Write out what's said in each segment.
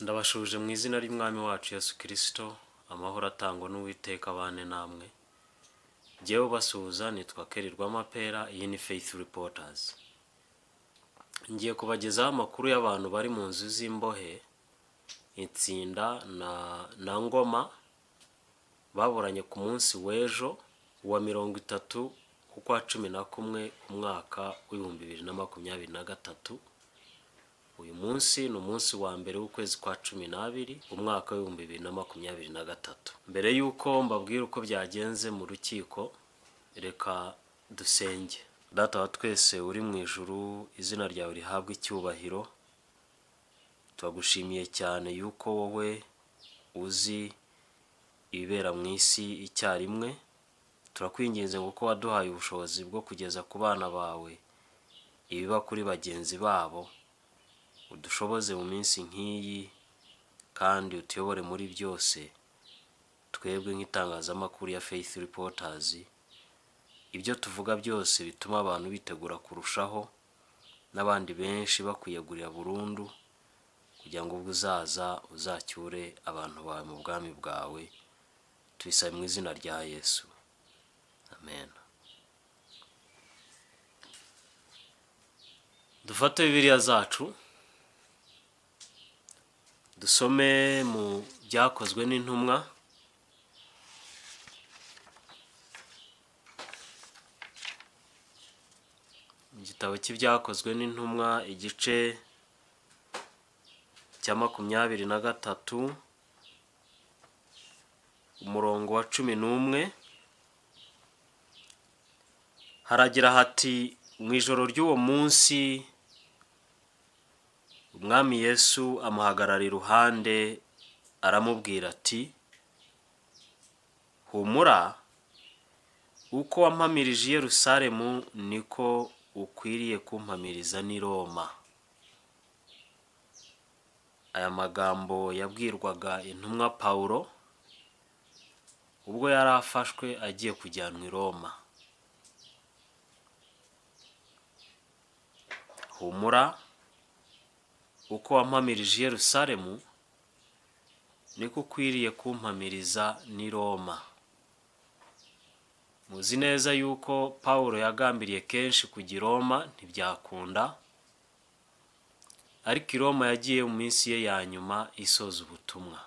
Ndabasuhuje mu izina ry'Umwami wacu Yesu Kristo, amahoro atangwa n'Uwiteka abane namwe. Jyewe ubasuhuza nitwa Kelly Rwamapera, iyi ni Faith Reporters. Ngiye kubagezaho amakuru y'abantu bari mu nzu z'imbohe, Itsinda na Ngoma, baburanye ku munsi w'ejo wa 30 ukwa 11 umwaka w'2023. Uyu munsi ni umunsi wa mbere w'ukwezi kwa 12 umwaka w'2023. Mbere y'uko mbabwira uko byagenze mu rukiko, reka dusenge. Data wa twese uri mu ijuru, izina ryawe rihabwe icyubahiro. Turagushimiye cyane yuko wowe uzi ibibera mu isi icyarimwe. Turakwinginze ngo uko waduhaye ubushobozi bwo kugeza ku bana bawe ibiba kuri bagenzi babo, udushoboze mu minsi nk'iyi kandi utuyobore muri byose. Twebwe nk'itangazamakuru ya Faith Reporters, ibyo tuvuga byose bituma abantu bitegura kurushaho, n'abandi benshi bakwiyegurira burundu, kugira ngo ubwo uzaza uzacyure abantu bawe mu bwami bwawe. Tubisabe mu izina rya Yesu, amen. Dufate Bibiliya zacu dusome mu Byakozwe n'Intumwa, mu gitabo cy'Ibyakozwe n'Intumwa igice cya 23 umurongo wa 11, haragira hati: mu ijoro ry'uwo munsi Umwami Yesu amuhagarara iruhande aramubwira ati: humura, uko wampamirije i Yerusalemu niko ukwiriye kumpamiriza n'i Roma. Aya magambo yabwirwaga intumwa Pawulo ubwo yari afashwe agiye kujyanwa i Roma. Humura, uko wampamirije i Yerusalemu niko ukwiriye kumpamiriza n'i Roma. Muzi neza yuko Pawulo yagambiriye kenshi kujya i Roma ntibyakunda, ariko i Roma yagiye mu minsi ye ya nyuma isoza ubutumwa.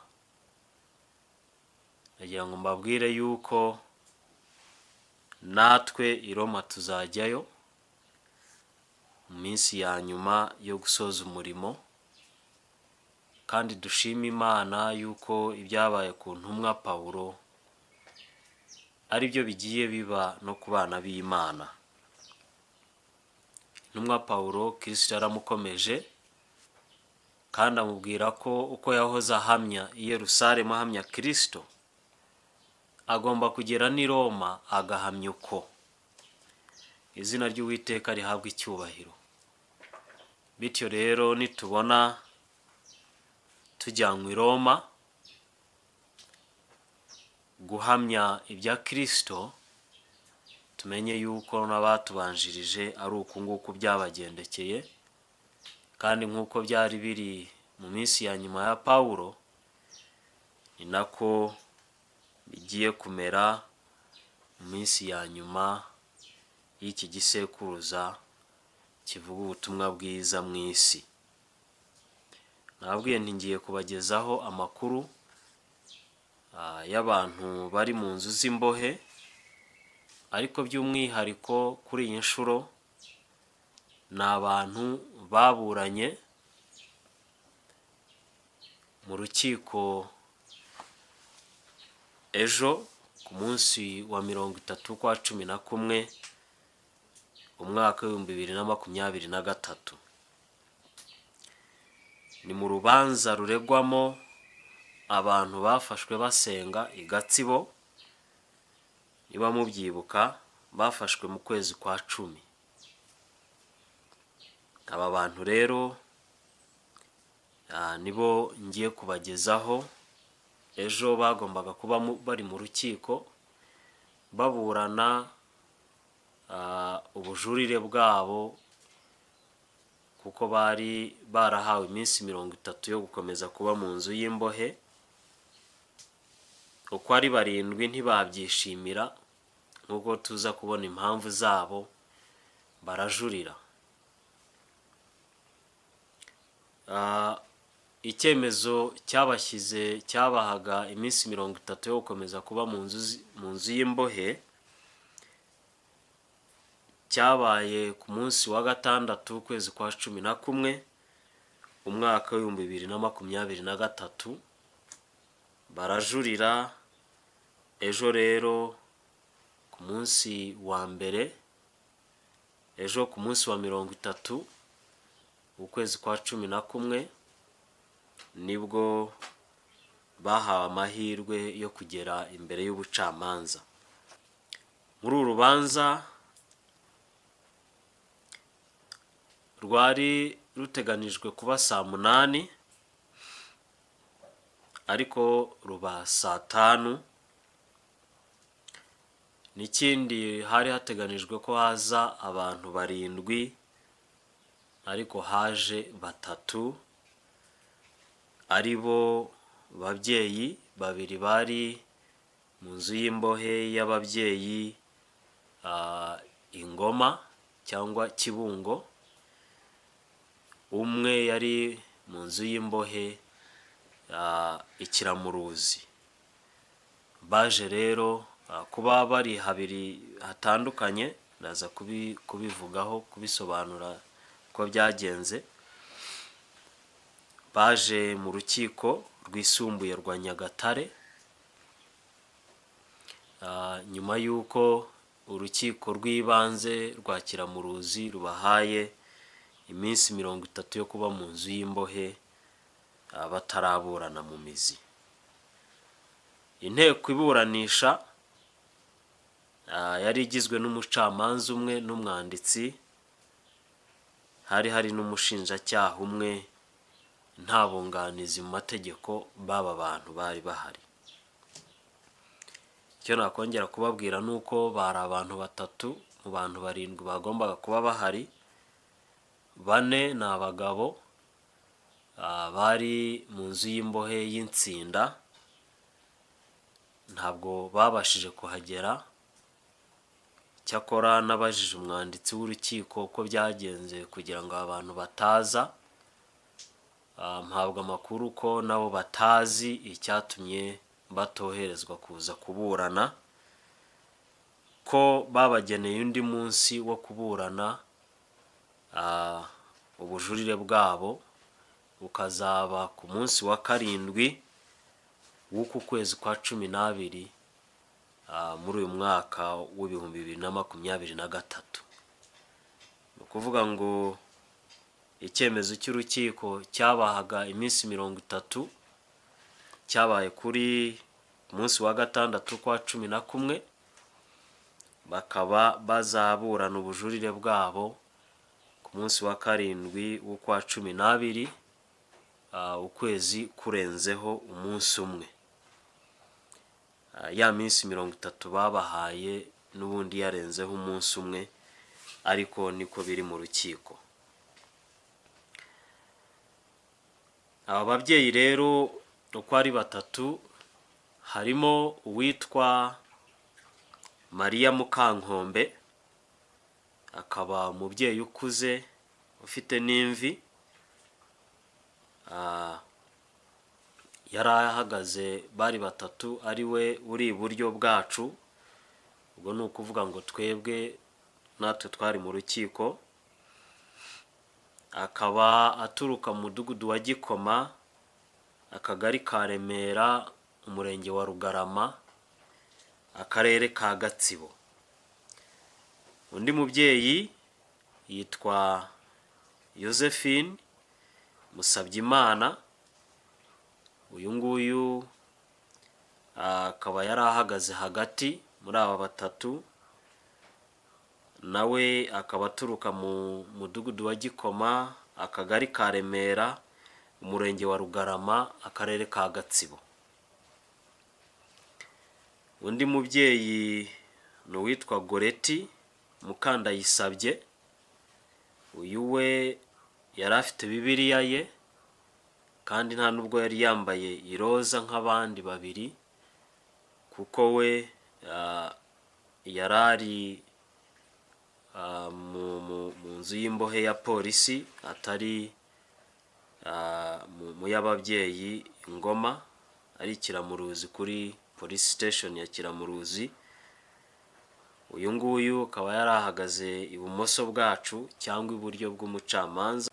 Ndagira ngo mbabwire yuko natwe i Roma tuzajyayo mu minsi ya nyuma yo gusoza umurimo, kandi dushime Imana yuko ibyabaye ku ntumwa Pawulo ari byo bigiye biba no ku bana b'Imana. Intumwa Pawulo Kristo yaramukomeje kandi amubwira ko uko yahoze ahamya i Yerusalemu ahamya Kristo, agomba kugera n'i Roma agahamya uko. Izina ry'Uwiteka rihabwa icyubahiro. Bityo rero nitubona tujyanywe i Roma guhamya ibya Kristo, tumenye yuko n'abatubanjirije ari uku nguku byabagendekeye, kandi nk'uko byari biri mu minsi ya nyuma ya Pawulo, ni nako bigiye kumera mu minsi ya nyuma y'iki gisekuruza kivuga ubutumwa bwiza mu isi. Nababwiye nti ngiye kubagezaho amakuru y'abantu bari mu nzu z'imbohe, ariko by'umwihariko kuri iyi nshuro ni abantu baburanye mu rukiko ejo ku munsi wa 30 ukwa 11 umwaka w'2023. Ni mu rubanza ruregwamo abantu bafashwe basenga i Gatsibo, niba mubyibuka bafashwe mu kwezi kwa 10. Aba bantu rero nibo ngiye kubagezaho. Ejo bagombaga kuba bari mu rukiko baburana ubujurire bwabo Kuko bari barahawe iminsi 30 yo gukomeza kuba mu nzu y'imbohe. Uko ari barindwi ntibabyishimira, nk'uko tuza kubona impamvu zabo, barajurira. Icyemezo cyabashyize cyabahaga iminsi 30 yo gukomeza kuba mu nzu y'imbohe cyabaye ku munsi wa gatandatu, ukwezi kwa 11, umwaka w'2023. Barajurira. Ejo rero ku munsi wa mbere, ejo ku munsi wa 30, ukwezi kwa 11, nibwo bahawe amahirwe yo kugera imbere y'ubucamanza. Muri uru rubanza rwari ruteganijwe kuba saa 8, ariko ruba saa 5. N'ikindi, hari hateganijwe ko haza abantu barindwi, ariko haje batatu, ari bo babyeyi babiri bari mu nzu y'imbohe y'ababyeyi Ingoma cyangwa Kibungo, umwe yari mu nzu y'imbohe Ikiramuruzi. Baje rero kuba bari habiri hatandukanye, ndaza kubivugaho, kubisobanura uko byagenze. Baje mu rukiko rwisumbuye rwa Nyagatare nyuma y'uko urukiko rw'ibanze rwa Kiramuruzi rubahaye iminsi 30 yo kuba mu nzu y'imbohe bataraburana mu mizi. Inteko iburanisha yari igizwe n'umucamanza umwe n'umwanditsi, hari n'umushinjacyaha umwe, nta bunganizi mu mategeko b'aba bantu bari bahari. Icyo nakongera kubabwira ni uko bari abantu batatu mu bantu barindwi bagombaga kuba bahari. Bane ni abagabo bari mu nzu y'imbohe y'Insinda, ntabwo babashije kuhagera. Cyakora nabajije umwanditsi w'urukiko uko byagenze kugira ngo aba bantu bataza, mpabwa amakuru ko nabo batazi icyatumye batoherezwa kuza kuburana, ko babageneye undi munsi wo kuburana ubujurire bwabo, bukazaba ku munsi wa 7 w'uku kwezi kwa 12 muri uyu mwaka w'2023. Ni ukuvuga ngo icyemezo cy'urukiko cyabahaga iminsi 30 cyabaye kuri munsi wa gatandatu kwa 11, bakaba bazaburana ubujurire bwabo ku munsi wa 7 w'ukwa 12, ukwezi kurenzeho umunsi umwe. Ya minsi 30 babahaye n'ubundi yarenzeho umunsi umwe, ariko niko biri mu rukiko. Aba babyeyi rero uko ari batatu, harimo uwitwa Mariya Mukankombe, akaba umubyeyi ukuze ufite n'imvi, yari ahagaze, bari batatu, ari we uri iburyo bwacu, ubwo ni ukuvuga ngo twebwe natwe twari mu rukiko, akaba aturuka mu mudugudu wa Gikoma, akagari ka Remera, umurenge wa Rugarama, akarere ka Gatsibo. Undi mubyeyi yitwa Josephine Musabyimana, uyu nguyu akaba yari ahagaze hagati muri aba batatu, nawe akaba aturuka mu mudugudu wa Gikoma, akagari ka Remera, umurenge wa Rugarama, akarere ka Gatsibo. Undi mubyeyi ni uwitwa Goreti Mukandayisabye, uyu we Yari afite Bibiliya ye, kandi nta nubwo yari yambaye iroza nk'abandi babiri, kuko we yari ari mu nzu y'imbohe ya polisi, atari mu y'ababyeyi Ngoma, ari Kiramuruzi kuri police station ya Kiramuruzi. Uyu nguyu akaba yari ahagaze ibumoso bwacu cyangwa iburyo bw'umucamanza.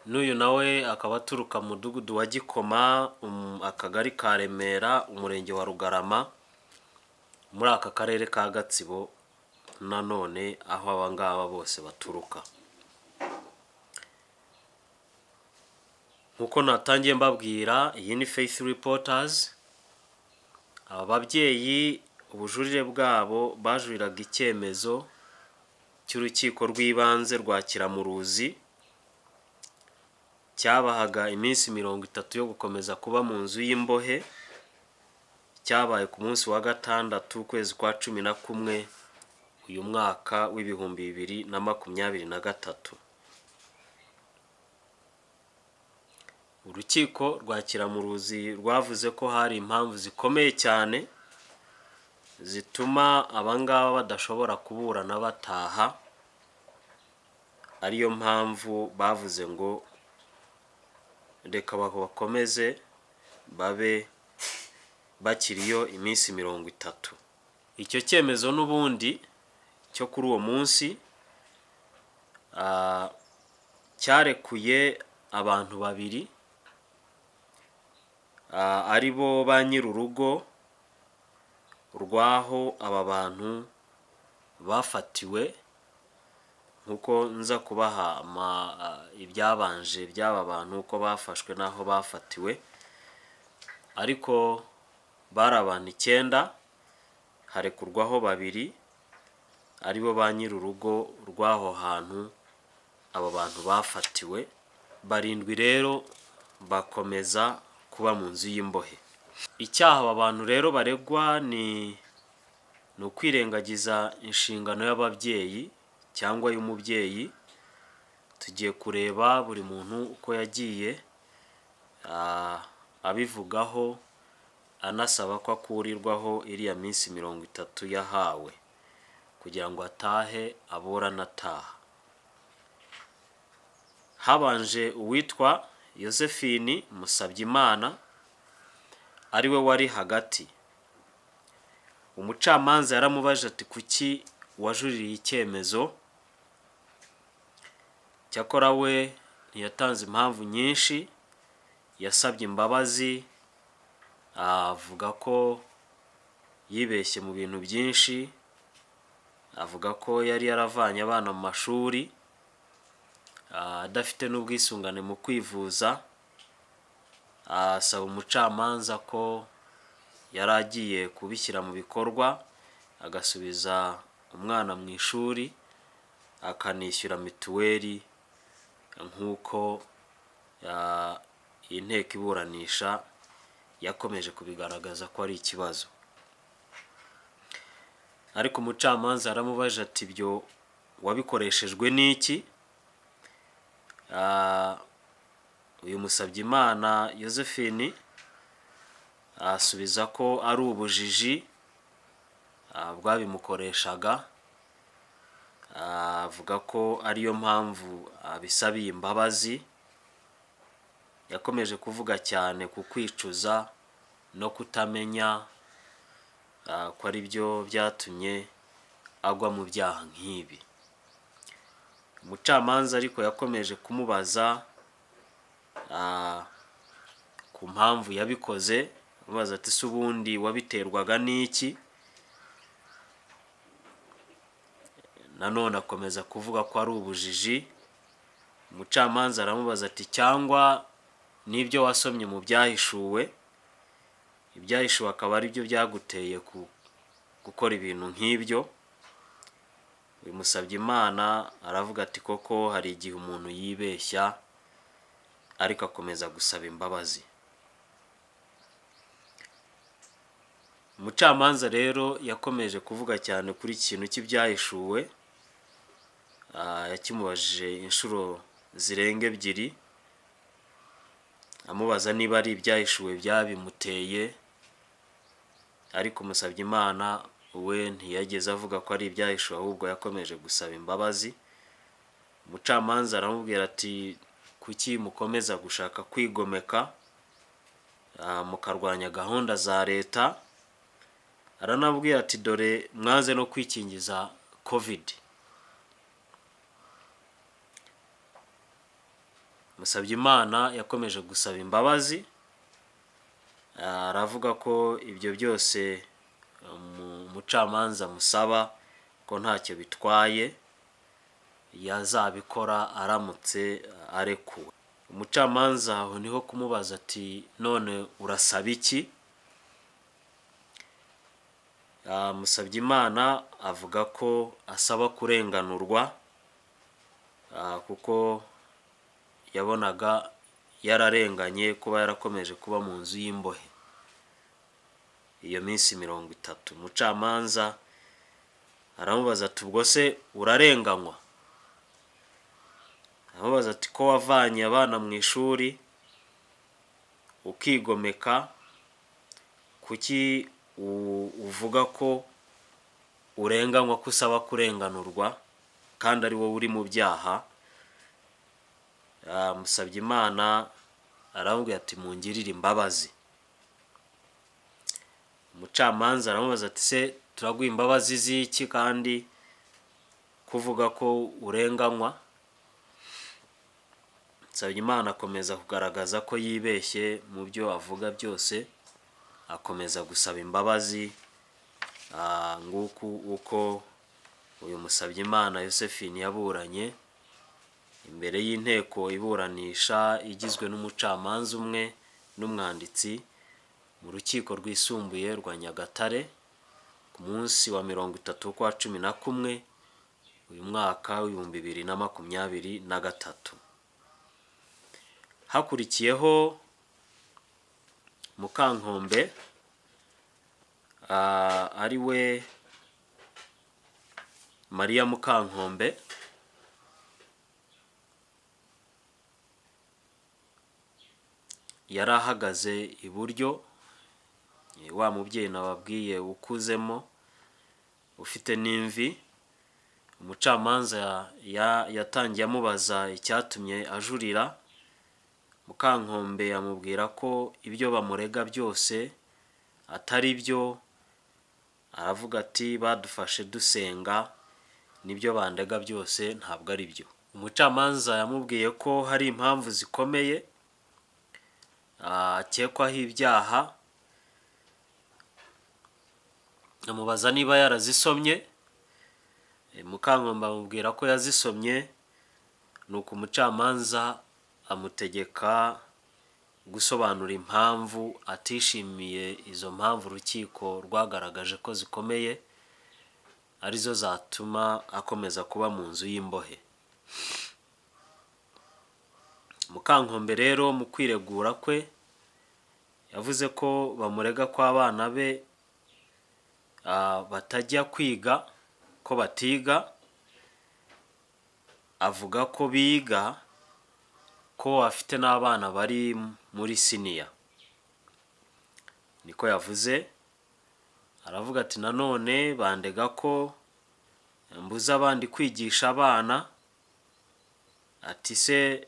N'uyu nawe akaba aturuka mu mudugudu wa Gikoma, akagari ka Remera, umurenge wa Rugarama, muri aka karere ka Gatsibo, nanone aho aba ngaba bose baturuka. Nk'uko natangiye mbabwira, iyi ni Faith Reporters. Aba babyeyi ubujurire bwabo bajuriraga icyemezo cy'urukiko rw'ibanze rwa Kiramuruzi, cyabahaga iminsi 30 yo gukomeza kuba mu nzu y'imbohe. Cyabaye ku munsi wa gatandatu, ukwezi kwa 11, uyu mwaka w'2023. Urukiko rwa Kiramuruzi rwavuze ko hari impamvu zikomeye cyane zituma abangaba badashobora kuburana bataha, ariyo mpamvu bavuze ngo reka bakomeze babe bakiriyo iminsi 30. Icyo cyemezo n'ubundi cyo kuri uwo munsi cyarekuye abantu babiri, ari bo ba nyir'urugo rw'aho aba bantu bafatiwe, nk'uko nza kubaha ibyabanje by'aba bantu uko bafashwe n'aho bafatiwe. Ariko bari abantu 9, harekurwaho babiri aribo ba nyir'urugo rw'aho hantu abo bantu bafatiwe. 7 rero bakomeza kuba mu nzu y'imbohe. Icyaha aba bantu rero baregwa ni ukwirengagiza inshingano y'ababyeyi cyangwa y'umubyeyi. Tugiye kureba buri muntu uko yagiye abivugaho, anasaba ko akurirwaho iriya minsi 30 yahawe kugira ngo atahe aburane ataha. Habanje uwitwa Josephine Musabyimana, ariwe wari hagati. Umucamanza yaramubaje ati kuki wajuririye icyemezo? Cyakora we ntiyatanze impamvu nyinshi, yasabye imbabazi, avuga ko yibeshye mu bintu byinshi, avuga ko yari yaravanye abana mu mashuri, adafite n'ubwisungane mu kwivuza, asaba umucamanza ko yari agiye kubishyira mu bikorwa, agasubiza umwana mu ishuri, akanishyura mituweli nk'uko inteko iburanisha yakomeje kubigaragaza ko ari ikibazo. Ariko umucamanza yaramubajije ati ibyo wabikoreshejwe n'iki? Uyu Musabyimana Josephine asubiza ko ari ubujiji bwabimukoreshaga, avuga ko ariyo mpamvu abisabiye imbabazi. Yakomeje kuvuga cyane ku kwicuza no kutamenya ko ari byo byatumye agwa mu byaha nk'ibi. Umucamanza ariko yakomeje kumubaza ku mpamvu yabikoze, amubaza ati se ubundi wabiterwaga n'iki? Nanone akomeza kuvuga ko ari ubujiji. Umucamanza aramubaza ati cyangwa n'ibyo wasomye mu byahishuwe, ibyahishuwe akaba ari byo byaguteye gukora ibintu nk'ibyo. Uyu Musabyimana aravuga ati koko hari igihe umuntu yibeshya, ariko akomeza gusaba imbabazi. Umucamanza rero yakomeje kuvuga cyane kuri ikintu cy'ibyahishuwe, yakimubajije inshuro zirenga 2, amubaza niba ari ibyahishuwe byabimuteye, ariko Musabyimana we ntiyageze avuga ko ari ibyahishuwe, ahubwo yakomeje gusaba imbabazi. Umucamanza aramubwira ati kuki mukomeza gushaka kwigomeka, mukarwanya gahunda za leta? Aranabwira ati dore mwanze no kwikingiza covid. Musabyimana yakomeje gusaba imbabazi, aravuga ko ibyo byose umucamanza amusaba ko ntacyo bitwaye, yazabikora aramutse arekuwe. Umucamanza aho niho kumubaza ati none urasaba iki? Musabyimana avuga ko asaba kurenganurwa, kuko yabonaga yararenganye kuba yarakomeje kuba mu nzu y'imbohe iyo minsi 30. Umucamanza aramubaza ati ubwo se urarenganywa? Aramubaza ati ko wavanye abana mu ishuri ukigomeka, kuki uvuga ko urenganywa, ko usaba kurenganurwa kandi ari wowe uri mu byaha? Musabyimana aramubwira ati mungirire imbabazi. Umucamanza aramubaza ati se turaguha imbabazi z'iki kandi kuvuga ko urenganywa? Musabyimana akomeza kugaragaza ko yibeshye mu byo avuga byose, akomeza gusaba imbabazi. Nguku uko uyu Musabyimana Josephine yaburanye imbere y'inteko iburanisha igizwe n'umucamanza umwe n'umwanditsi mu rukiko rwisumbuye rwa Nyagatare ku munsi wa 30 w'ukwa 11 uyu mwaka w'2023. Hakurikiyeho Mukankombe, ari we Mariya Mukankombe, yari ahagaze iburyo, wa mubyeyi nababwiye ukuzemo ufite n'imvi. Umucamanza yatangiye amubaza icyatumye ajurira. Mukankombe amubwira ko ibyo bamurega byose atari byo, aravuga ati badufashe dusenga, nibyo bandega byose ntabwo ari byo. Umucamanza yamubwiye ko hari impamvu zikomeye akekwaho ibyaha, amubaza niba yarazisomye. Mukankombe amubwira ko yazisomye, nuko umucamanza amutegeka gusobanura impamvu atishimiye izo mpamvu urukiko rwagaragaje ko zikomeye, arizo zatuma akomeza kuba mu nzu y'imbohe. Mukankombe rero mu kwiregura kwe yavuze ko bamurega ko abana be batajya kwiga, ko batiga, avuga ko biga, ko afite n'abana bari muri siniya, niko yavuze. Aravuga ati nanone bandega ko mbuza abandi kwigisha abana, ati se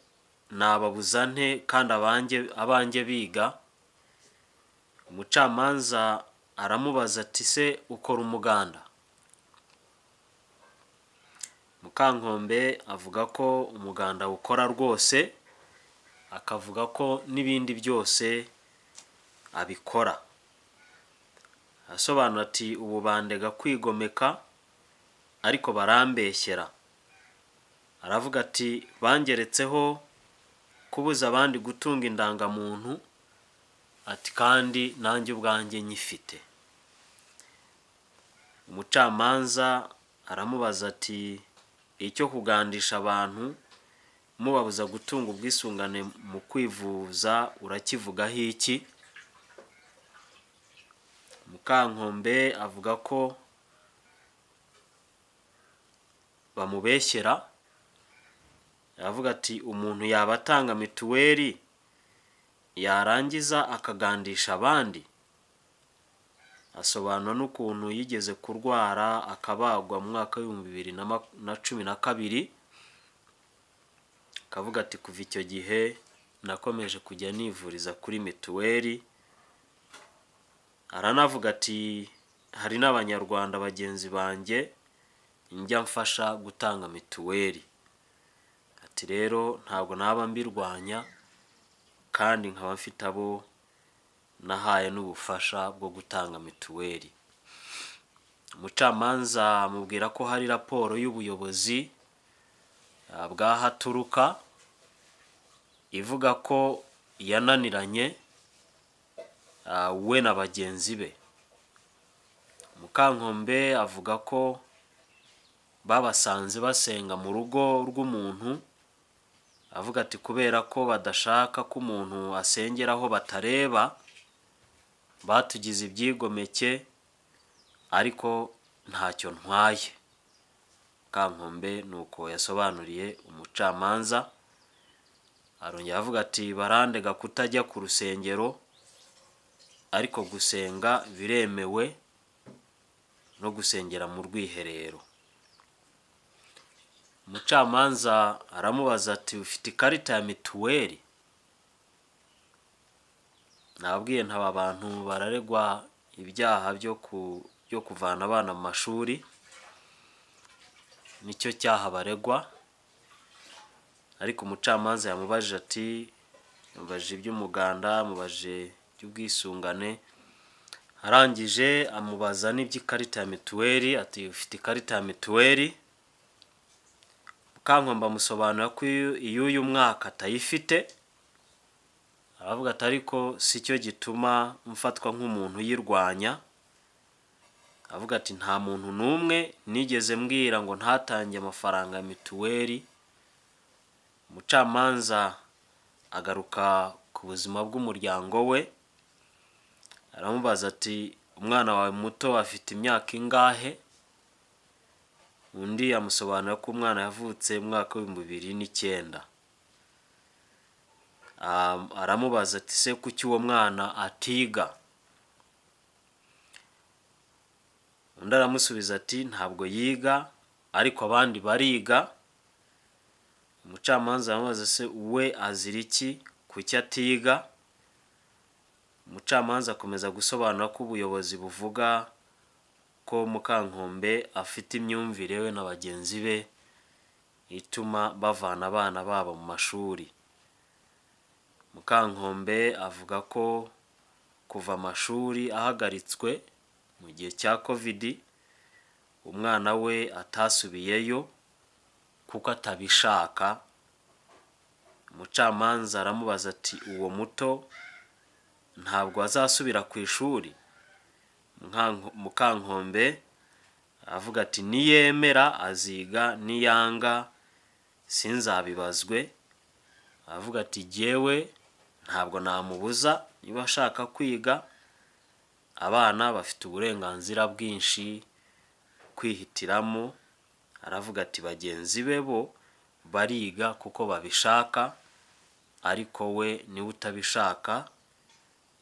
nababuza nte kandi abanjye biga? Umucamanza aramubaza ati se ukora umuganda? Mukankombe avuga ko umuganda awukora rwose, akavuga ko n'ibindi byose abikora. Asobanura ati ubu bandega kwigomeka ariko barambeshyera. Aravuga ati bangeretseho kubuza abandi gutunga indangamuntu, ati kandi nanjye ubwanjye nyifite. Umucamanza aramubaza ati icyo kugandisha abantu mubabuza gutunga ubwisungane mu kwivuza urakivugaho iki? Mukankombe avuga ko bamubeshyera, Aravuga ati umuntu yaba atanga mituweli yarangiza akagandisha abandi. Asobanura n'ukuntu yigeze kurwara akabagwa mu mwaka w'2012, akavuga ati kuva icyo gihe nakomeje kujya nivuriza kuri mituweli. Aranavuga ati hari n'Abanyarwanda bagenzi banjye njya mfasha gutanga mituweli. Ati rero ntabwo naba mbirwanya kandi nkaba mfite abo nahaye n'ubufasha bwo gutanga mituweli. Umucamanza amubwira ko hari raporo y'ubuyobozi bw'ahaturuka ivuga ko yananiranye we na bagenzi be. Mukankombe avuga ko babasanze basenga mu rugo rw'umuntu, avuga ati kubera ko badashaka ko umuntu asengera aho batareba, batugize ibyigomeke ariko ntacyo ntwaye. Mukankombe nuko yasobanuriye umucamanza. Arongera avuga ati barandega kutajya ku rusengero, ariko gusenga biremewe no gusengera mu rwiherero. Umucamanza aramubaza ati ufite ikarita ya mituweli? Nababwiye ntaba abantu bararegwa ibyaha byo kuvana abana mu mashuri, nicyo cyaha baregwa. Ariko umucamanza yamubajije ati, yamubajije iby'umuganda, amubajije iby'ubwisungane, arangije amubaza n'iby'ikarita ya mituweli, ati ufite ikarita ya mituweli? Mukankombe amusobanurira ko iy'uyu mwaka atayifite, aravuga ati ariko si cyo gituma mfatwa nk'umuntu uyirwanya. Avuga ati nta muntu n'umwe nigeze mbwira ngo ntatange amafaranga ya mituweli. Umucamanza agaruka ku buzima bw'umuryango we, aramubaza ati umwana wawe muto afite imyaka ingahe? Undi amusobanurira ko umwana yavutse mu mwaka w'2009. Aramubaza ati se kuki uwo mwana atiga? Undi aramusubiza ati ntabwo yiga ariko abandi bariga. Umucamanza aramubaza se we azira iki, kuki atiga? Umucamanza akomeza gusobanura ko ubuyobozi buvuga ko Mukankombe afite imyumvire we na bagenzi be ituma bavana abana babo mu mashuri. Mukankombe avuga ko kuva amashuri ahagaritswe mu gihe cya Covid, umwana we atasubiyeyo kuko atabishaka. Umucamanza aramubaza ati uwo muto ntabwo azasubira ku ishuri? Mukankombe avuga ati niyemera aziga, niyanga sinzabibazwe. Avuga ati jyewe ntabwo namubuza niba ashaka kwiga, abana bafite uburenganzira bwinshi kwihitiramo. Aravuga ati bagenzi be bo bariga kuko babishaka, ariko we niwe utabishaka.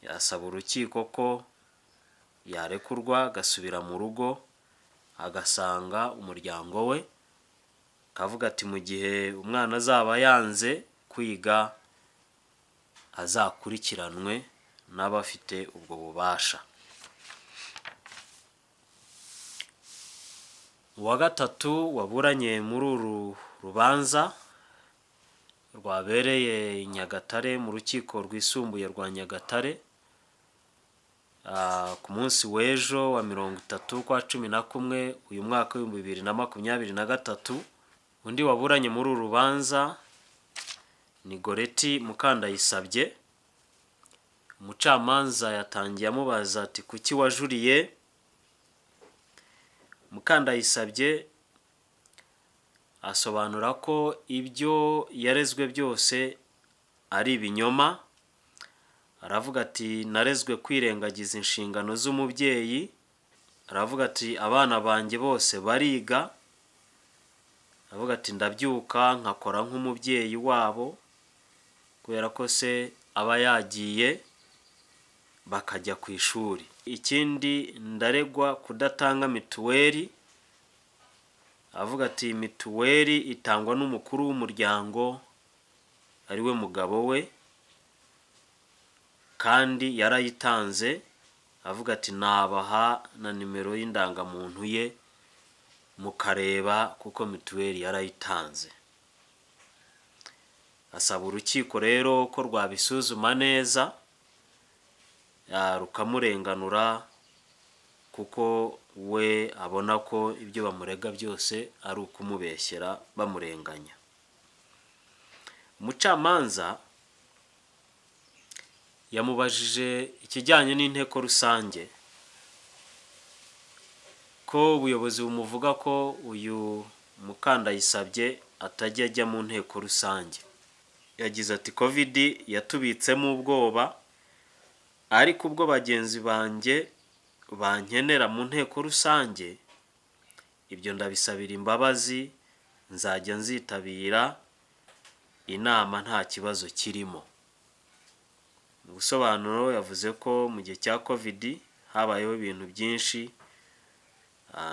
Yasaba urukiko ko yarekurwa agasubira mu rugo agasanga umuryango we. Akavuga ati mu gihe umwana azaba yanze kwiga azakurikiranwe n'abafite ubwo bubasha. Uwa gatatu waburanye muri uru rubanza rwabereye Nyagatare mu rukiko rwisumbuye rwa Nyagatare ku munsi w'ejo wa 30/11 uyu mwaka w'2023, undi waburanye muri uru rubanza ni Goreti Mukandayisabye. Umucamanza yatangiye amubaza ati kuki wajuriye? Mukandayisabye asobanura ko ibyo yarezwe byose ari ibinyoma. Aravuga ati narezwe kwirengagiza inshingano z'umubyeyi. Aravuga ati abana banjye bose bariga. Avuga ati ndabyuka nkakora nk'umubyeyi wabo, kubera ko se aba yagiye bakajya ku ishuri. Ikindi ndaregwa kudatanga mituweli. Avuga ati mituweli itangwa n'umukuru w'umuryango ariwe mugabo we, kandi yarayitanze. Avuga ati nabaha na nimero y'indangamuntu ye mukareba kuko mituweli yarayitanze. Asaba urukiko rero ko rwabisuzuma neza, rukamurenganura, kuko we abona ko ibyo bamurega byose ari ukumubeshyera bamurenganya. Umucamanza yamubajije ikijyanye n'inteko rusange, ko ubuyobozi bumuvuga ko uyu Mukandayisabye atajya ajya mu nteko rusange. Yagize ati Covid yatubitsemo ubwoba, ariko ubwo bagenzi banjye bankenera mu nteko rusange, ibyo ndabisabira imbabazi, nzajya nzitabira inama nta kibazo kirimo. Mu busobanuro yavuze ko mu gihe cya Covid habayeho ibintu byinshi,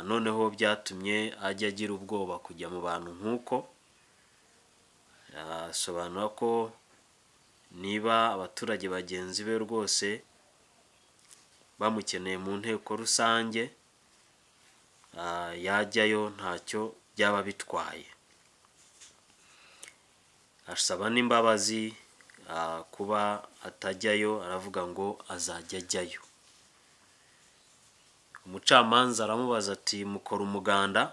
noneho byatumye ajya agira ubwoba kujya mu bantu nk'uko. Asobanura ko niba abaturage bagenzi be rwose bamukeneye mu nteko rusange, yajyayo ntacyo byaba bitwaye. Asaba n'imbabazi kuba atajyayo, aravuga ngo azajya ajyayo. Umucamanza aramubaza ati mukora umuganda?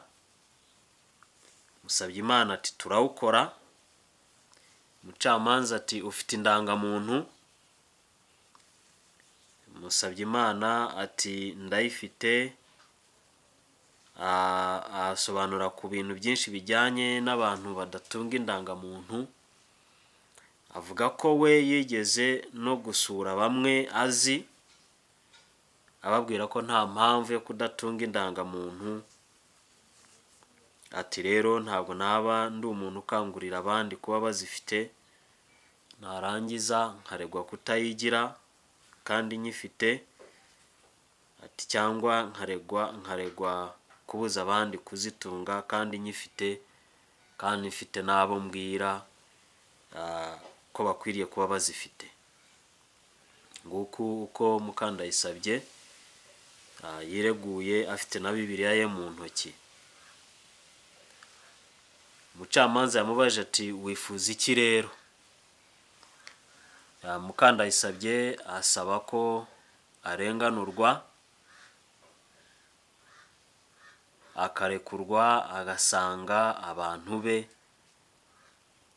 Musabyimana ati turawukora. Umucamanza ati ufite indangamuntu? Musabyimana ati ndayifite. Asobanura ku bintu byinshi bijyanye n'abantu badatunga indangamuntu, avuga ko we yigeze no gusura bamwe azi, ababwira ko nta mpamvu yo kudatunga indangamuntu. Ati rero ntabwo naba ndi umuntu ukangurira abandi kuba bazifite, narangiza nkaregwa kutayigira kandi nyifite, ati cyangwa nkaregwa kubuza abandi kuzitunga kandi nyifite, kandi mfite n'abo mbwira ko bakwiriye kuba bazifite. Nguku uko Mukandayisabye yireguye afite na Bibiliya ye mu ntoki. Umucamanza yamubajije ati wifuza iki rero? Mukandayisabye asaba ko arenganurwa, akarekurwa agasanga abantu be.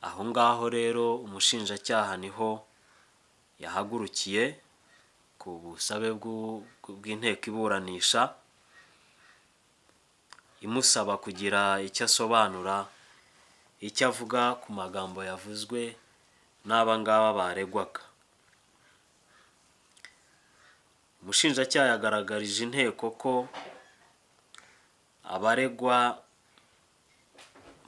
Aho ngaho rero umushinjacyaha niho yahagurukiye ku busabe bw'inteko iburanisha, imusaba kugira icyo asobanura, icyo avuga ku magambo yavuzwe n'aba ngaba baregwaga. Umushinjacyaha yagaragarije inteko ko abaregwa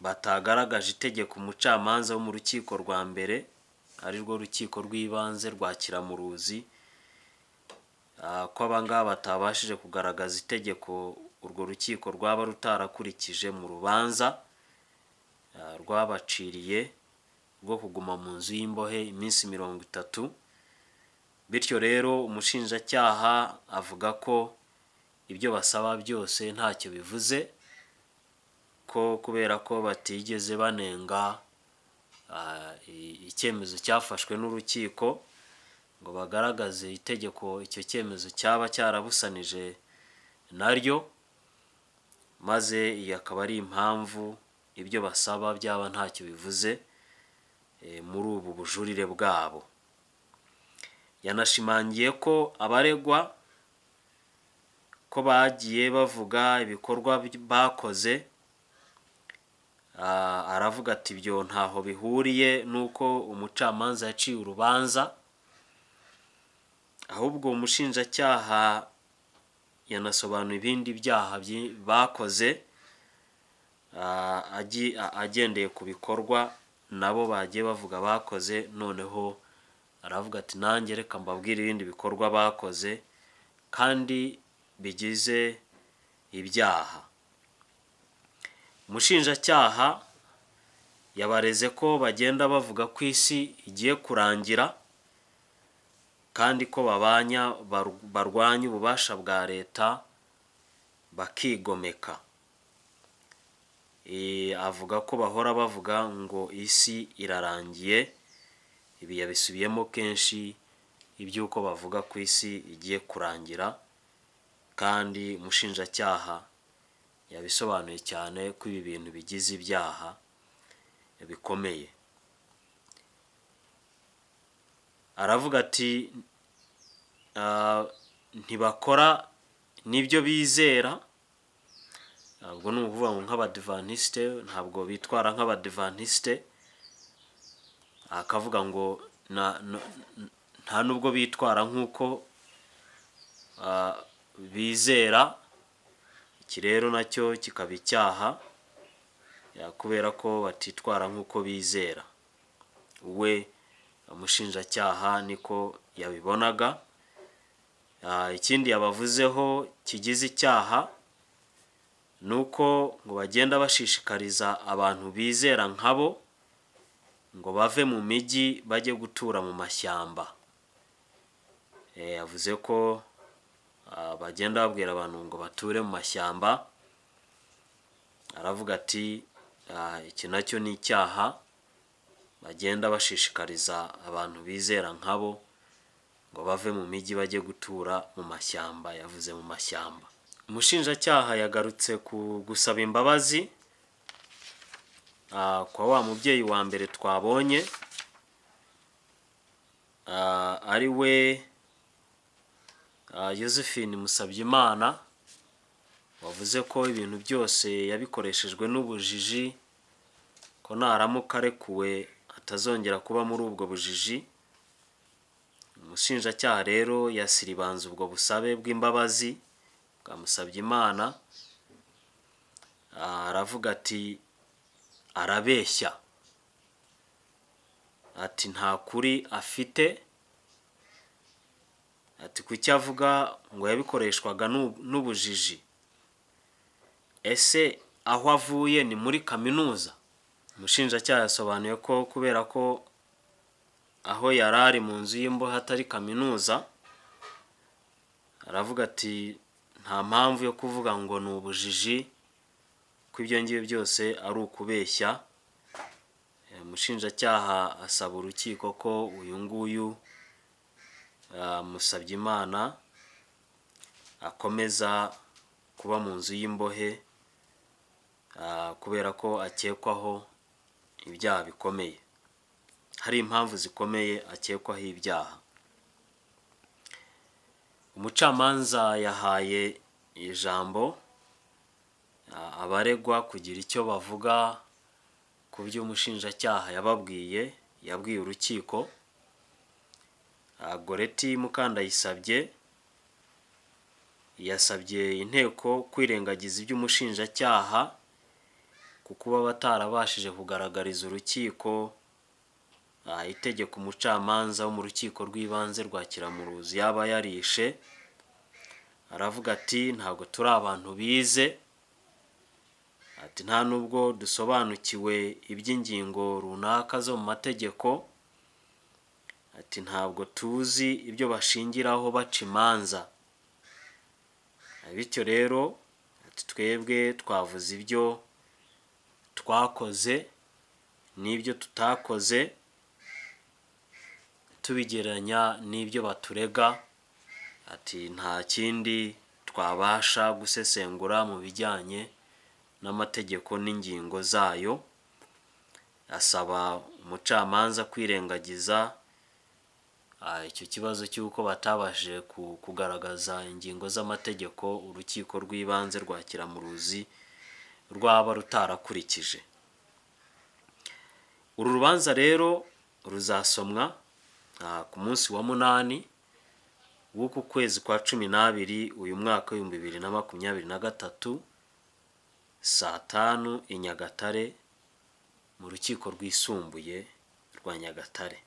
batagaragaje itegeko umucamanza wo mu rukiko rwa mbere, arirwo rukiko rw'ibanze rwa Kiramuruzi, ko aba ngaba batabashije kugaragaza itegeko urwo rukiko rwaba rutarakurikije mu rubanza rwabaciriye rwo kuguma mu nzu y'imbohe iminsi 30. Bityo rero umushinjacyaha avuga ko ibyo basaba byose ntacyo bivuze, ko kubera ko batigeze banenga icyemezo cyafashwe n'urukiko ngo bagaragaze itegeko icyo cyemezo cyaba cyarabusanije naryo, maze iyi akaba ari impamvu ibyo basaba byaba ntacyo bivuze muri ubu bujurire bwabo. Yanashimangiye ko abaregwa ko bagiye bavuga ibikorwa bakoze, aravuga ati ibyo ntaho bihuriye n'uko umucamanza yaciye urubanza, ahubwo umushinjacyaha yanasobanuye ibindi byaha bakoze, Agendeye ku bikorwa nabo bagiye bavuga bakoze, noneho aravuga ati nanjye reka mbabwire ibindi bikorwa bakoze kandi bigize ibyaha. Umushinjacyaha yabareze ko bagenda bavuga ko isi igiye kurangira kandi ko babanya barwanya ububasha bwa leta bakigomeka. Avuga ko bahora bavuga ngo isi irarangiye, ibi yabisubiyemo kenshi iby'uko bavuga ko isi igiye kurangira, kandi umushinjacyaha yabisobanuye cyane ko ibi bintu bigize ibyaha bikomeye. Aravuga ati ntibakora n'ibyo bizera, ubwo ni ukuvuga ngo nk'abadivantisite ntabwo bitwara nk'abadivantisite, akavuga ngo nta nubwo bitwara nk'uko bizera. Iki rero nacyo kikaba icyaha, kubera ko batitwara nk'uko bizera. We umushinjacyaha niko yabibonaga. Ikindi yabavuzeho kigize icyaha ni uko ngo bagenda bashishikariza abantu bizera nkabo ngo bave mu mijyi bajye gutura mu mashyamba. Yavuze ko bagenda babwira abantu ngo bature mu mashyamba. Aravuga ati iki nacyo ni icyaha, bagenda bashishikariza abantu bizera nkabo ngo bave mu mijyi bajye gutura mu mashyamba. Yavuze mu mashyamba. Umushinjacyaha yagarutse ku gusaba imbabazi kwa wa mubyeyi wa mbere twabonye, ari we Josephine Musabyimana, wavuze ko ibintu byose yabikoreshejwe n'ubujiji, ko naramuka arekuwe atazongera kuba muri ubwo bujiji. Umushinjacyaha rero yasiribanze ubwo busabe bw'imbabazi bwa Musabyimana, aravuga ati arabeshya, ati nta kuri afite, ati kuki avuga ngo yabikoreshwaga n'ubujiji, ese aho avuye ni muri kaminuza? Umushinjacyaha yasobanuye ko kubera ko aho yari ari mu nzu y'imbohe atari kaminuza, aravuga ati nta mpamvu yo kuvuga ngo ni ubujiji, ko ibyo ngibyo byose ari ukubeshya. Umushinjacyaha asaba urukiko ko uyu nguyu Musabyimana akomeza kuba mu nzu y'imbohe, kubera ko akekwaho ibyaha bikomeye, hari impamvu zikomeye akekwaho ibyaha. Umucamanza yahaye ijambo abaregwa kugira icyo bavuga ku byo umushinjacyaha yababwiye, yabwiye urukiko. Goreti Mukandayisabye yasabye inteko kwirengagiza iby'umushinjacyaha ku kuba batarabashije kugaragariza urukiko itegeko umucamanza wo mu rukiko rw'ibanze rwa Kiramuruzi yaba yarishe. Aravuga ati ntabwo turi abantu bize, ati nta nubwo dusobanukiwe iby'ingingo runaka zo mu mategeko, ati ntabwo tuzi ibyo bashingiraho baca imanza, bityo rero ati twebwe twavuze ibyo twakoze n'ibyo tutakoze tubigereranya n'ibyo baturega, ati nta kindi twabasha gusesengura mu bijyanye n'amategeko n'ingingo zayo. Asaba umucamanza kwirengagiza icyo kibazo cy'uko batabashije kugaragaza ingingo z'amategeko urukiko rw'ibanze rwa Kiramuruzi rwaba rutarakurikije. Uru rubanza rero ruzasomwa ku munsi wa 8 w'uku kwezi kwa 12 uyu mwaka 2023 saa 5 i Nyagatare mu rukiko rwisumbuye rwa Nyagatare.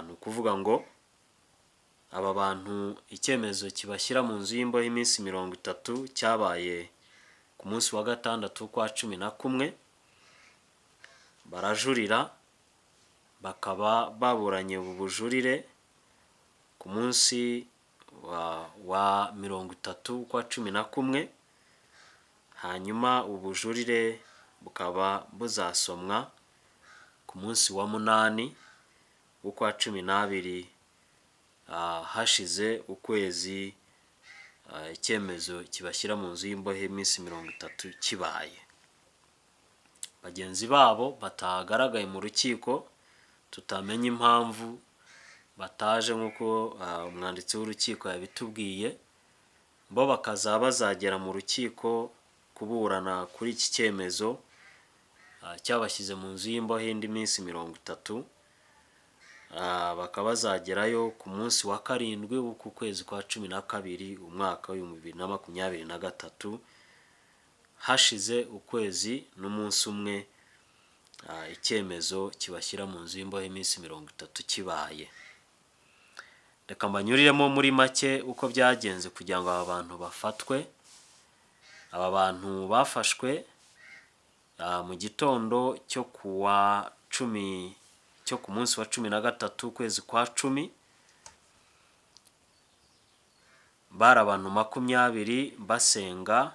Ni ukuvuga ngo aba bantu icyemezo kibashyira mu nzu y'imbohe iminsi 30 cyabaye ku munsi wa 6 w'ukwa 11, barajurira bakaba baburanye ubu bujurire ku munsi wa 30 w'ukwa 11, hanyuma ubujurire bukaba buzasomwa ku munsi wa 8 w'ukwa 12, hashize ukwezi icyemezo kibashyira mu nzu y'imbohe iminsi 30 kibaye. Bagenzi babo batagaragaye mu rukiko, tutamenya impamvu bataje nk'uko umwanditsi w'urukiko yabitubwiye, bo bakazaba bazagera mu rukiko kuburana kuri iki cyemezo cyabashyize mu nzu y'imbohe indi minsi 30, bakaba bazagerayo ku munsi wa 7 w'uku kwezi kwa 12 umwaka w'2023, hashize ukwezi n'umunsi umwe icyemezo kibashyira mu nzu y'imbohe iminsi 30 kibaye. Reka mbanyuriremo muri make uko byagenze kugira ngo aba bantu bafatwe. Aba bantu bafashwe mu gitondo cyo kuwa 10 cyo ku munsi wa 13 ukwezi kwa 10, bari abantu 20 basenga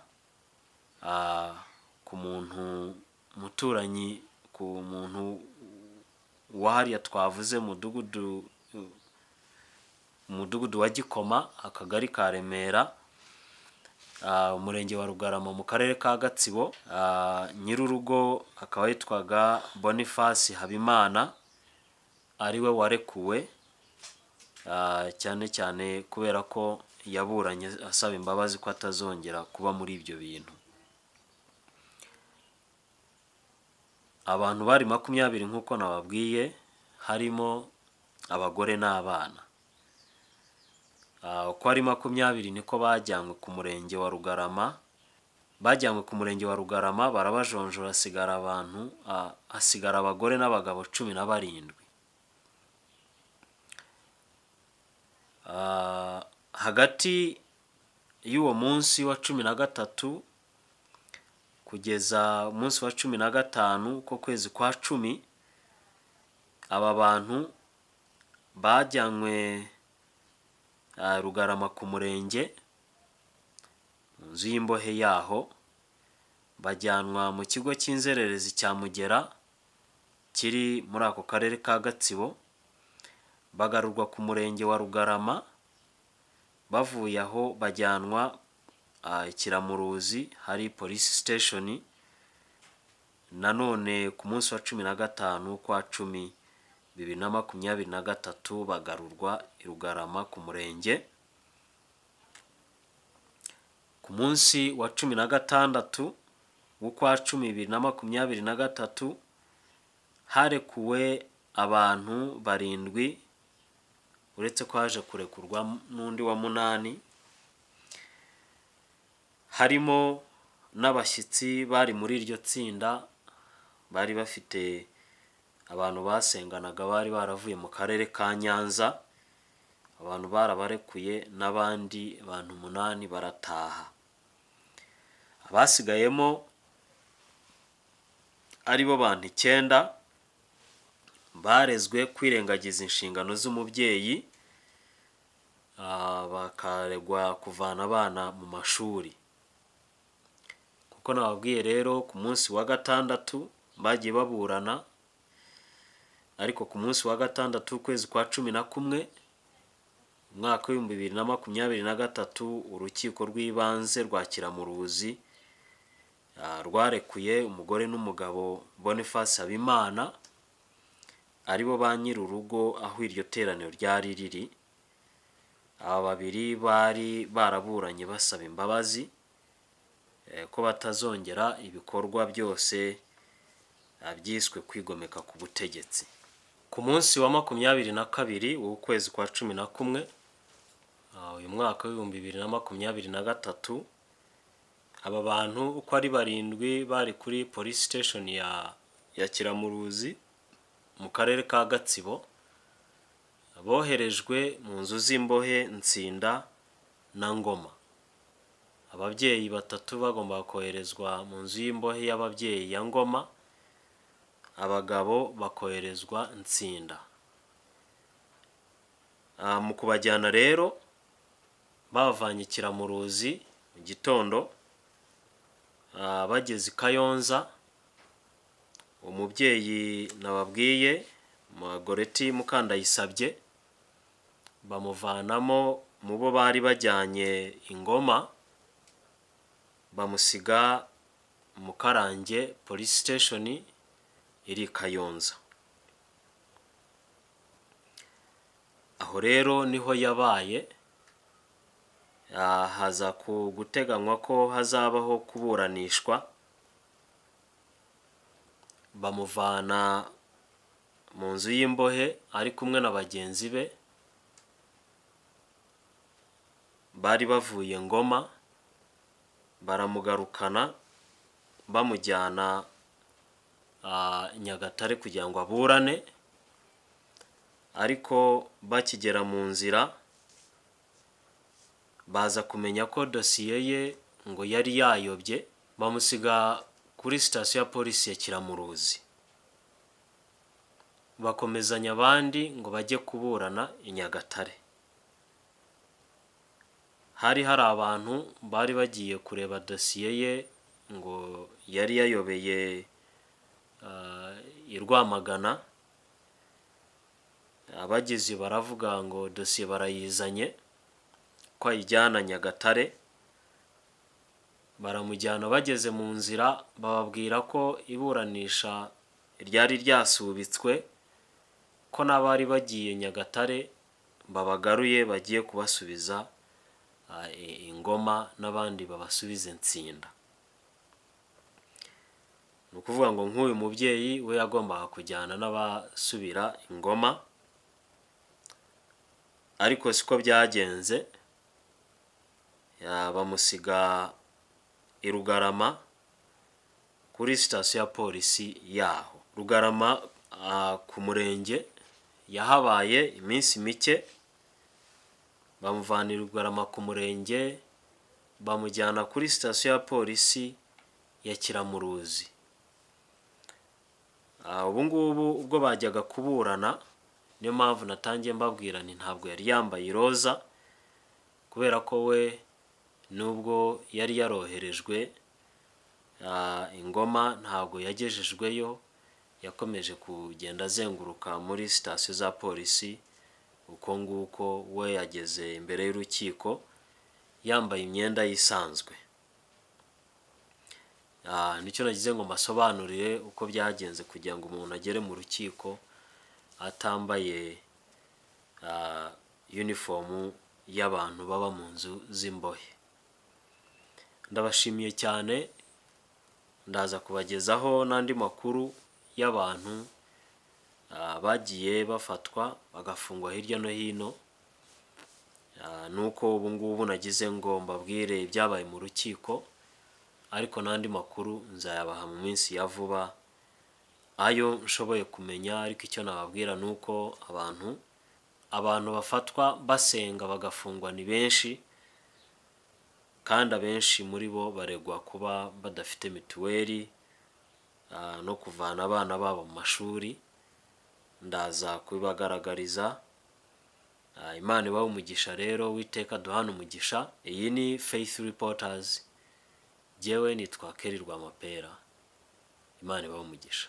ku muntu muturanyi, ku muntu wahariya twavuze umudugudu wa Gikoma, akagari ka Remera, umurenge wa Rugarama mu karere ka Gatsibo. Nyir'urugo akaba yitwaga Boniface Habimana, ariwe warekuwe, cyane cyane kubera ko yaburanye asaba imbabazi ko atazongera kuba muri ibyo bintu. Abantu bari 20 nk'uko nababwiye, harimo abagore n'abana. Uko ari 20 niko bajyanywe ku murenge wa Rugarama, bajyanywe ku murenge wa Rugarama barabajonjora, hasigara abantu, hasigara abagore n'abagabo 17. Hagati y'uwo munsi wa 13 kugeza umunsi wa 15 ko kwezi kwa 10, aba bantu bajyanywe Rugarama ku murenge mu nzu y'imbohe yaho, bajyanwa mu kigo cy'inzererezi cya Mugera kiri muri ako karere ka Gatsibo, bagarurwa ku murenge wa Rugarama, bavuye aho bajyanwa Kiramuruzi hari police station, nanone ku munsi wa 15 kwa 10 2023 bagarurwa i Rugarama ku murenge. Ku munsi wa 16 w'ukwa 10 2023 harekuwe abantu 7, uretse ko haje kurekurwa n'undi wa 8, harimo n'abashyitsi bari muri iryo tsinda bari bafite abantu basenganaga bari baravuye mu karere ka Nyanza, abantu barabarekuye n'abandi bantu 8 barataha. Abasigayemo aribo bantu 9 barezwe kwirengagiza inshingano z'umubyeyi, bakaregwa kuvana abana mu mashuri. Kuko nababwiye rero ku munsi wa 6 bagiye baburana, ariko ku munsi wa 6 ukwezi kwa 11 umwaka w'2023 urukiko rw'ibanze rwa Kiramuruzi rwarekuye umugore n'umugabo Boniface Habimana, aribo ba nyir'urugo aho iryo teraniro ryari riri. Aba babiri bari baraburanye basaba imbabazi ko batazongera ibikorwa byose byiswe kwigomeka ku butegetsi. Ku munsi wa 22 w'ukwezi kwa 11, Uyu mwaka w'2023, aba bantu uko ari barindwi bari kuri police station ya Kiramuruzi mu karere ka Gatsibo, boherejwe mu nzu z'imbohe Nsinda na Ngoma. Ababyeyi batatu bagombaga koherezwa mu nzu y'imbohe y'ababyeyi ya Ngoma, abagabo bakoherezwa Nsinda. Mu kubajyana rero babavanye Kiramuruzi mu gitondo, bageze i Kayonza, umubyeyi nababwiye Goreti Mukandayisabye bamuvanamo mu bo bari bajyanye i Ngoma, bamusiga Mukarange police station iri i Kayonza. Aho rero niho yabaye, haza guteganywa ko hazabaho kuburanishwa, bamuvana mu nzu y'imbohe ari kumwe na bagenzi be bari bavuye Ngoma, baramugarukana bamujyana Nyagatare kugira ngo aburane, ariko bakigera mu nzira baza kumenya ko dosiye ye ngo yari yayobye, bamusiga kuri sitasiyo ya polisi ya Kiramuruzi, bakomezanya abandi ngo bajye kuburana i Nyagatare. Hari hari abantu bari bagiye kureba dosiye ye ngo yari yayobeye i Rwamagana, abageze baravuga ngo dosiye barayizanye ko ayijyana Nyagatare, baramujyana bageze mu nzira bababwira ko iburanisha ryari ryasubitswe, ko n'abari bagiye Nyagatare babagaruye bagiye kubasubiza i Ngoma n'abandi babasubize Nsinda. Ni ukuvuga ngo nk'uyu mubyeyi we yagombaga kujyana n'abasubira i Ngoma, ariko siko byagenze, bamusiga i Rugarama kuri sitasiyo ya polisi yaho. Rugarama ku murenge yahabaye iminsi mike, bamuvana i Rugarama ku murenge bamujyana kuri sitasiyo ya polisi ya Kiramuruzi. Ubu ngubu ubwo bajyaga kuburana, niyo mpamvu natangiye mbabwira nti ntabwo yari yambaye iroza, kubera ko we nubwo yari yaroherejwe i Ngoma ntabwo yagejejweyo, yakomeje kugenda azenguruka muri sitasiyo za polisi, uko nguko we yageze imbere y'urukiko yambaye imyenda isanzwe. Nicyo nagize ngo mbasobanurire uko byagenze kugira ngo umuntu agere mu rukiko atambaye uniform y'abantu baba mu nzu z'imbohe. Ndabashimiye cyane, ndaza kubagezaho n'andi makuru y'abantu bagiye bafatwa bagafungwa hirya no hino, nuko ubu ngubu nagize ngo mbabwire ibyabaye mu rukiko, ariko n'andi makuru nzayabaha mu minsi ya vuba ayo nshoboye kumenya, ariko icyo nababwira ni uko abantu bafatwa basenga bagafungwa ni benshi, kandi abenshi muri bo baregwa kuba badafite mituweli no kuvana abana babo mu mashuri. Ndaza kubibagaragariza. Imana ibahe umugisha rero, Uwiteka aduhane umugisha. Iyi ni Faith Reporters, jyewe nitwa Kelly Rwamapera. Imana ibahe umugisha.